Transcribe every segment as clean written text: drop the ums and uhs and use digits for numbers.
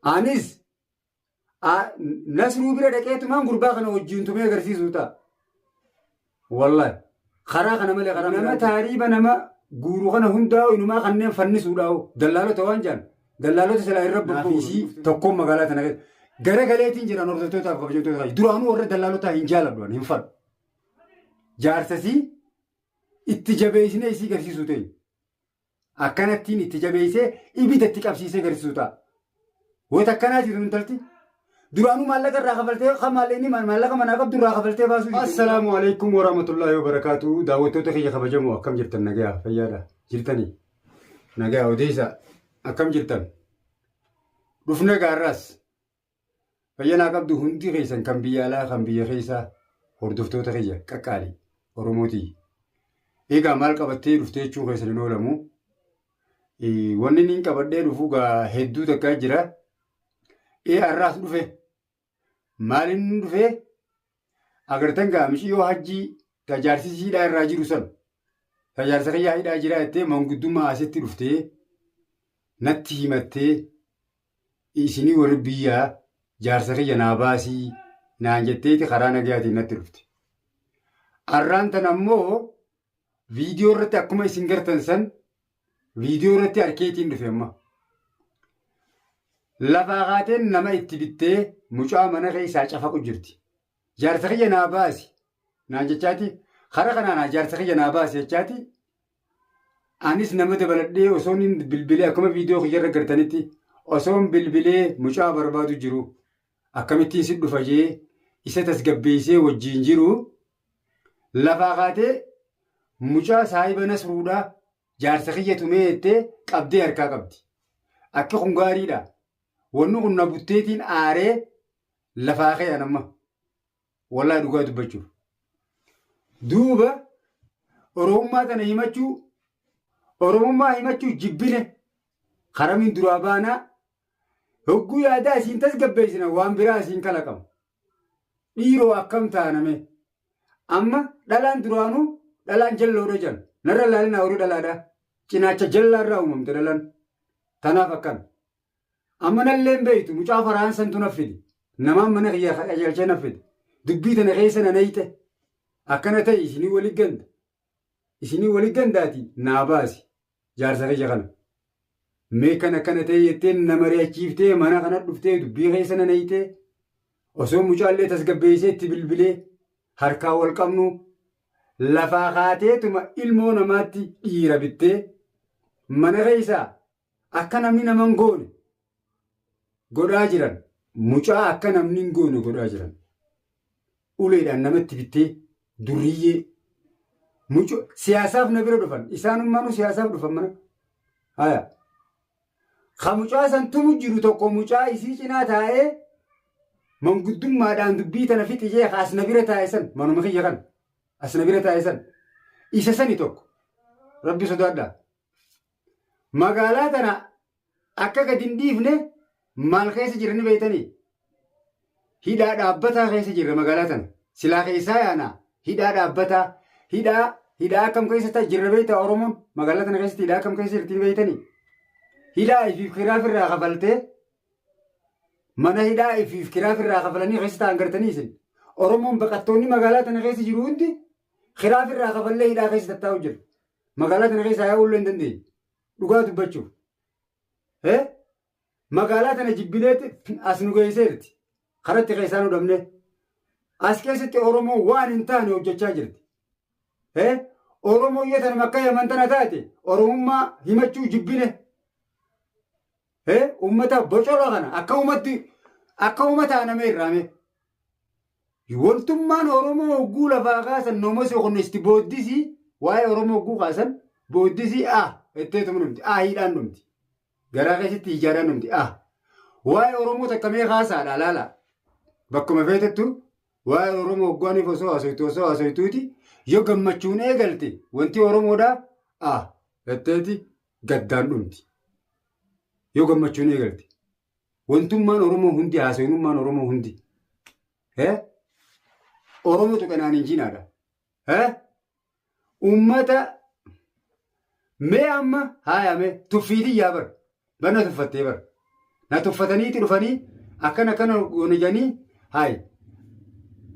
Anis Nasruu bira dhaqeetumaan gurbaa kana wajjin tumee agarsiisuu ta'a. Wallahi. Karaa kana malee karaa nama taariiba nama guuru kana hundaa'u inumaa kanneen fannisuudhaa'u dallaalota waan jaan dallaalota silaa irra bobba'uusii tokkoon magaalaa tana keessa gara galeetiin jiran hordoftootaaf kabajamtoota duraanuu warra dallaalotaa hin jaaladhu hin fadhu. Jaarsasii itti jabeessinee isii garsiisuu ta'e. Akkanattiin itti jabeessee ibidda itti qabsiisee garsiisu ta'a. Wayita akkanaa jiru intalti. Duraanuu maallaqa irraa kafaltee kan maallaqni maallaqa manaa qabdu irraa kafaltee baasuu. Assalaamu alaikum warahmatullahi wabarakaatu. Daawwattoota kiyya kabajamoo akkam jirtan nagayaa fayyaadha jirtanii nagayaa odeessa akkam jirtan dhufne gaarraas Fayya naa qabdu hundi keessan kan biyya alaa kan biyya keessaa hordoftoota kiyya qaqqaali Oromoo tiyya. Egaa maal qabattee dhuftee jechuun keessan hin oolamu. Wanni inni qabadhee dhufu gaa hedduu takkaa jira. Ee har'aas dhufe. Maal inni dhufe? Agartan gaa miciyyoo hajjii tajaarsisii hidhaa irraa jiru san tajaarsa kiyyaa hidhaa jira jettee manguddummaa asitti dhuftee natti himattee isinii warri biyyaa jaarsa kiyya naa baasii naan jetteeti karaa nagayaatiin natti dhufte. Arraan tan ammoo viidiyoo irratti akkuma isin gartan san viidiyoo irratti arkeetiin dhufe amma. Lafaa kaateen nama itti bittee mucaa mana keessaa cafaqu jirti. Jaarsa kiyya naa baasi naan jechaati karaa kanaan jaarsa kiyya naa baasi jechaati Anis nama dabaladhee osoon hin bilbilee akkuma viidiyoo kiyyarra gartanitti osoon bilbilee mucaa barbaadu jiru akkamittiin si dhufa jee isa tasgabbeessee wajjiin jiru lafaa kaatee mucaa saahiba nasruudhaa jaarsa kiyya tumee jettee qabdee harkaa qabdi. Akki kun gaariidha. Wanni kun na butteetiin aaree lafaa ka'e amma. Wallahi dhugaa dubbachuuf. Duuba Oromummaa tana himachuu Oromummaa himachuu jibbine karamiin duraa baanaa hogguu yaadaa isiin tasgabbeessina waan biraa isiin kalaqamu. Dhiiroo akkam taaname amma dhalaan duraanuu dhalaan jalloodha jedhan narra laalinaa horii dhalaadha cinaacha jallaarraa uumamte dhalaan tanaaf akkana. Amma nallee hin beektu mucaa faraan santu na fide. Namaan mana kiyya qajeelchee na fide. Dubbii tana keessa na nayxe. Akkana ta'e isinii wali ganda. Isinii wali gandaati naa baasi. Jaarsa kiyya kana. Mee kan akkana ta'e jettee na mari'achiiftee mana kana dhuftee dubbii keessa na nayxee. Osoo mucaallee tasgabbeessee itti bilbilee harkaa wal qabnu lafaa kaateetuma ilmoo namaatti dhiira bittee mana keessaa Akka namni nama hin goone godhaa jiran. Mucaa akka namni hin goone godhaa jiran. Uleedhaan namatti bittee durriyyee. Mucoo siyaasaaf na bira dhufan. Isaanummaanuu siyaasaaf dhufan mana. Haya. Ka mucaa san tumu jiru tokko mucaa isii cinaa taa'ee manguddummaadhaan dubbii tana fixi jee ka as na bira taa'e san manuma kiyya kana as na bira taa'e san isa sani tokko rabbi sodaadhaa. Magaalaa tana akka gadi hin dhiifne maal keessa jirra ni beektanii? Hidhaa dhaabbataa keessa jirra magaalaa tana. Silaa keessaa yaana hidhaa dhaabbataa hidhaa hidhaa akkam keessa jirra beektaa Oromoon magaalaa tana keessatti hidhaa akkam keessa jirti ni beektanii? Hidhaa ifiif kiraaf irraa kafaltee mana hidhaa ifiif kiraaf irraa kafalanii keessa ta'an gartanii isin. Oromoon baqattoonni magaalaa tana keessa jiru hundi kiraaf irraa kafallee hidhaa keessa tattaa'u jira. Magaalaa tana keessaa yaa'uu illee hin dandeenye. Dhugaa dubbachuuf. Magaalaa tana jibbineetti as nu geesseerti. Karatti keessaa nu dhabne. As keessatti Oromoo waan hin taane hojjechaa jirti. Oromoo yoo tanuma akka Yaman tana taate Oromummaa himachuu jibbine. Uummata bocola kana akka uumatti akka uummata aanamee irraame. Wantummaan Oromoo hogguu lafaa kaasan noomosii kunnesti booddisii waa'ee Oromoo hogguu kaasan booddisii a jetteetuma dhumti a hiidhaan dhumti garaa keessatti ijaaraan dhumti a waa'ee Oromoo takka mee kaasaadha laala bakkuma feetettu waa'ee Oromoo hoggaaniif osoo haasoftu osoo haasoftuuti yoo gammachuun eegalte wanti Oromoodhaa a jetteeti gaddaan dhumti yoo gammachuun eegalte. Wantummaan Oromoo hundi haasawinummaan Oromoo hundi. Eh? Oromoo tuqanaan hin jinaadha. Eh? Ummata mee amma haaya mee tuffiitii yaa bar. Bana tuffattee bar. Na tuffataniiti dhufanii akkana akkana goone jedhanii hayi.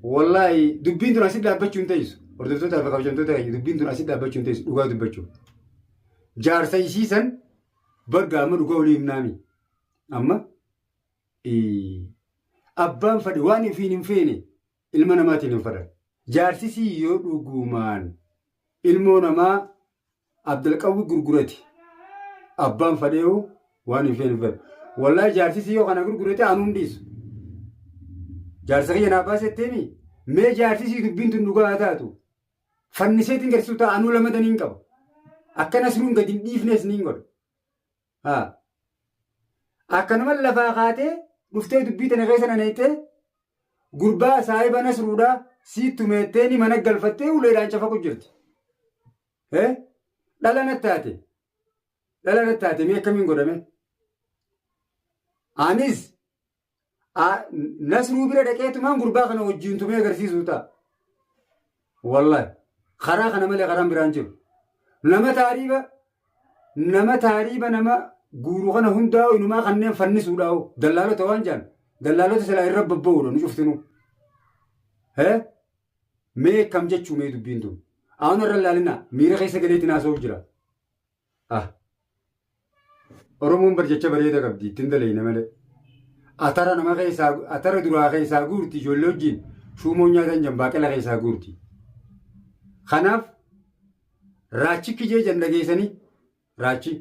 Wallaahi dubbiin tun asitti dhaabbachuu hin teessu. Hordoftootaa fi kabajamtoota keenya dubbiin tun asitti dhaabbachuu hin teessu dhugaa dubbachuuf. Jaarsa isii san barga amma dhugaa olii himnaami. Amma abbaan fadhe waan ifiin hin feene ilma namaatiin hin fadhan. Jaarsisii yoo dhugumaan ilmoo namaa Abdalqawwi gurgurate abbaan fadheewu waan hin feene fedha. Wallaahi jaarsisii yoo kana gurgurate anuu hin dhiisu. Jaarsa kiyya naa baasetteemi mee jaarsisii dubbiin tun dhugaa haa taatu. Fanniseetiin garsiisuu ta'a anuu lama daniin qaba. Akka Nasruun gadi hin dhiifnes niin godha. Haa. Akkanuma lafaa kaatee dhuftee dubbii tana keessa naneettee gurbaa saahiba Nasruudhaa siittu meetteeni mana galfattee uleedhaan cafaqu jirti. Eh? Dhala nattaate. Dhala nattaate mee akkamiin godhame? Anis Nasruu bira dhaqeetumaan gurbaa kana wajjin tumee agarsiisuu ta'a. Wallahi karaa kana malee karaan biraan jiru. Nama taariiba nama taariiba nama guuru kana hundaa'u inumaa kanneen fannisuudhaa'u dallaalota waan jaan dallaalota silaa irra babba'uudha nu cuftinuu. Mee akkam jechuu mee dubbiin tun. Aanu irra ilaalinaa miira keessa galeetiin haasa'u jira. Ah. Oromoon bar jecha bareeda qabdi ittiin dalayna malee. Atara nama keessaa atara duraa keessaa guurti ijoollee wajjin shuumoo nyaatan jan baaqela keessaa guurti. Kanaaf raachi kijee jan dhageessanii raachi.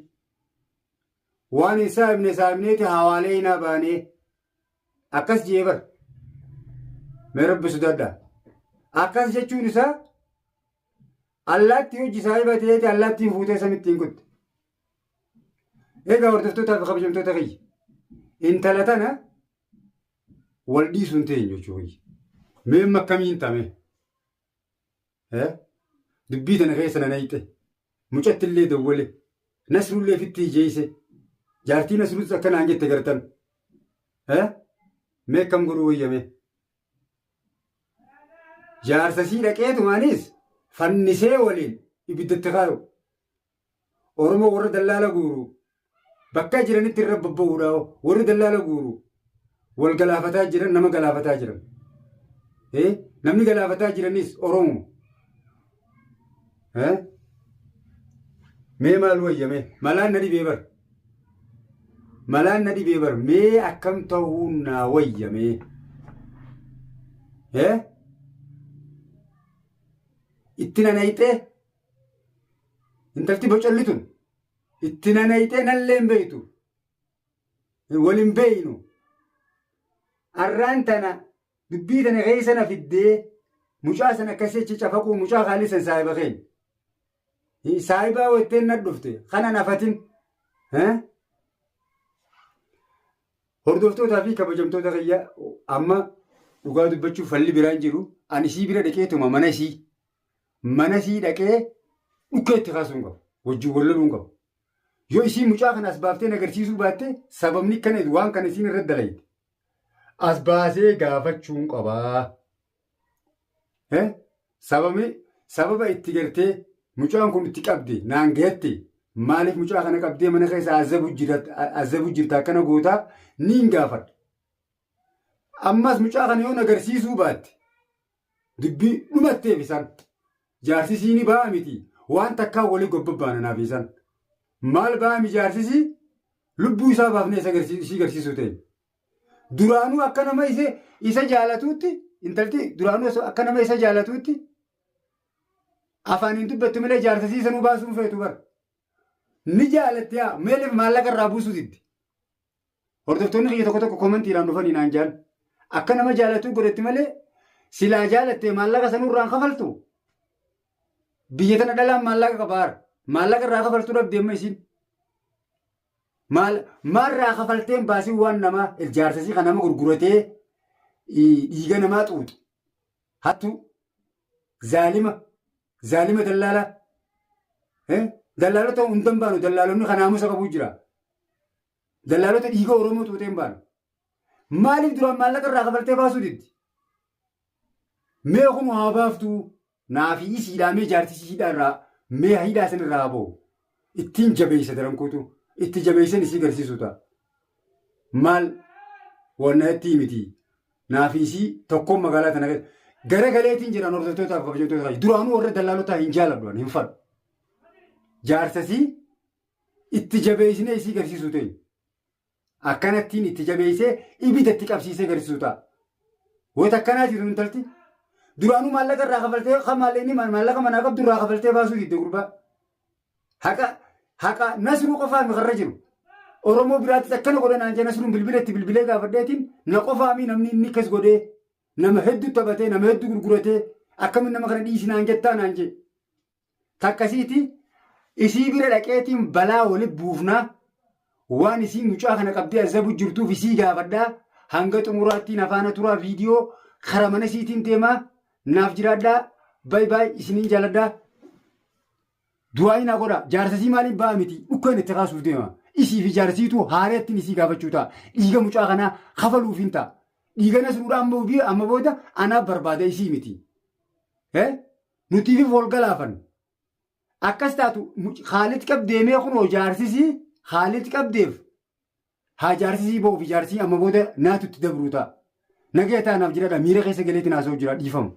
Waan hin saayibne saayibneeti hawaalee hinaa baanee akkas jee bar. Mee rabbi sodaadhaa. Akkas jechuun isaa Allaattii hojii saahiba ta'eeti allaattiin fuutee samittiin kutte. Egaa hordoftootaa fi kabajamtoota kiyya. Intala tana wal dhiisuun teenyu jechuu kiyya. Mee amma akkamiin tame? Dubbii tana keessa na nayxe. Mucatti illee dawwale. Nasrullee fitti ijeeyse. Jaartii Nasruus akkanaan jette gartan. Mee akkam godhuu wayyame? Jaarsa sii dhaqeetumaanis fannisee waliin ibiddatti kaayu. Oromoo warra dallaala guuru bakka jiranitti irra bobba'uudha warri dallaala guuru wal galaafataa jiran nama galaafataa jiran. Namni galaafataa jiranis Oromoo. Mee maal wayyame malaan na dhibee bar. Malaan na dhibee bar mee akkam ta'uu naa wayya mee. Eh? Itti nanayxee intalti bocolli tun itti nanayxee nallee hin beektu. Wal hin beeknu. Arraan tana dubbii tana keessa na fiddee mucaa sana akkasii achi cafaquu mucaa kaalisan saahiba keenya. Saahibaa wetteen na dhufte kana nafatin. Hordoftootaa fi kabajamtoota kiyya amma dhugaa dubbachuuf falli biraan jiru ani isii bira dhaqeetuma mana isii dhaqee dhukkee itti kaasuun qabu wajjin wal loluun qabu. Yoo isiin mucaa kana as baaftee na agarsiisuu baatte sababni kana waan kana isiin irra dalayte as baasee gaafachuun qabaa. Sababni sababa itti gartee mucaan kun itti qabde naan gahatte maaliif mucaa kana qabdee mana keessa azabu jirta akkana gootaa niin gaafadha. Ammas mucaa kana yoo na agarsiisuu baatte dubbii dhumatteef isaan jaarsisii ni ba'a miti waan takkaa walii gobbabbaana naaf isaan. Maal ba'a mi jaarsisii lubbuu isaa baafnee isa agarsiisuu ta'e. Duraanuu akka nama isa jaalatuutti intalti duraanuu akka nama isa jaalatuutti afaaniin dubbattu malee jaarsa sii sanuu baasuun feetu bara. Ni jaalatti haa meeliif maallaqa irraa buusuu diddi. Hordoftoonni kiyya tokko tokko komantiidhaan dhufanii naan jaan. Akka nama jaalatuu godhatti malee silaa jaalattee maallaqa sanuu irraan kafaltu. Biyya tana dhalaan maallaqa qabaara. Maallaqa irraa kafaltuu dhabde amma isiin. Maal maarraa kafalteen baasiin waan namaa ijaarsasii kan nama gurguratee dhiiga namaa xuuxu. Hattuu zaalima zaalima dallaalaa. Dallaalota hunda hin baanu dallaalonni kan naamusa qabu jira. Dallaalota dhiiga Oromoo xuuxee hin baanu. Maaliif duraan maallaqa irraa kafaltee baasuu diddi? Mee kun haa baaftuu Naafi isiidhaa mee jaarti isii hidhaa irraa mee hidhaa san irraa haa bahu. Ittiin jabeessa daran kootu itti jabeessan isii garsiisuu ta'a. Maal wanna itti miti. Naafi isii tokkoon magaalaa tana keessa. Gara galeetiin jiran hordoftootaaf kabajamtoota duraanuu warra dallaalotaa hin jaaladhu hin fadhu. Jaarsasii itti jabeessinee isii garsiisuu teenya. Akkanattiin itti jabeessee ibidda itti qabsiisee garsiisuu ta'a. Wayita akkanaa jiru intalti. Duraanuu maallaqa irraa kafaltee kan maallaqni maallaqa manaa qabdu irraa kafaltee baasuu didde gurbaa. Haqa haqa Nasruu qofaa mi karra jiru. Oromoo biraattis akkana godhe naan jee Nasruun bilbila itti bilbilee gaafadheetiin na qofaa mi namni inni akkas godhee nama hedduu taphatee nama hedduu gurguratee akkamiin nama kana dhiisi naan jettaa naan jee. Takkasiiti isii bira dhaqeetiin balaa wali buufnaa waan isii mucaa kana qabdee azabu jirtuuf isii gaafadhaa hanga xumuraattiin afaana turaa viidiyoo kara mana isiitiin deemaa naaf jiraadhaa bay baay isiniin jaaladhaa. Du'aayi naa godha jaarsasii maaliin ba'a miti dhukkeen itti kaasuuf deema isii fi jaarsiitu haareettiin isii gaafachuu ta'a dhiiga mucaa kanaa kafaluuf hin ta'a dhiiga nasruudha amma booda anaaf barbaada isii miti. Nutiifif wal galaafan. Akkas taatu Khaalid qab deemee kunoo jaarsisii Khaalid qabdeef haa jaarsisii ba'uuf jaarsii amma booda naatu itti dabruu ta'a. Nagaya ta'a naaf jiraadha miira keessa galeetiin haasa'u jira dhiifama.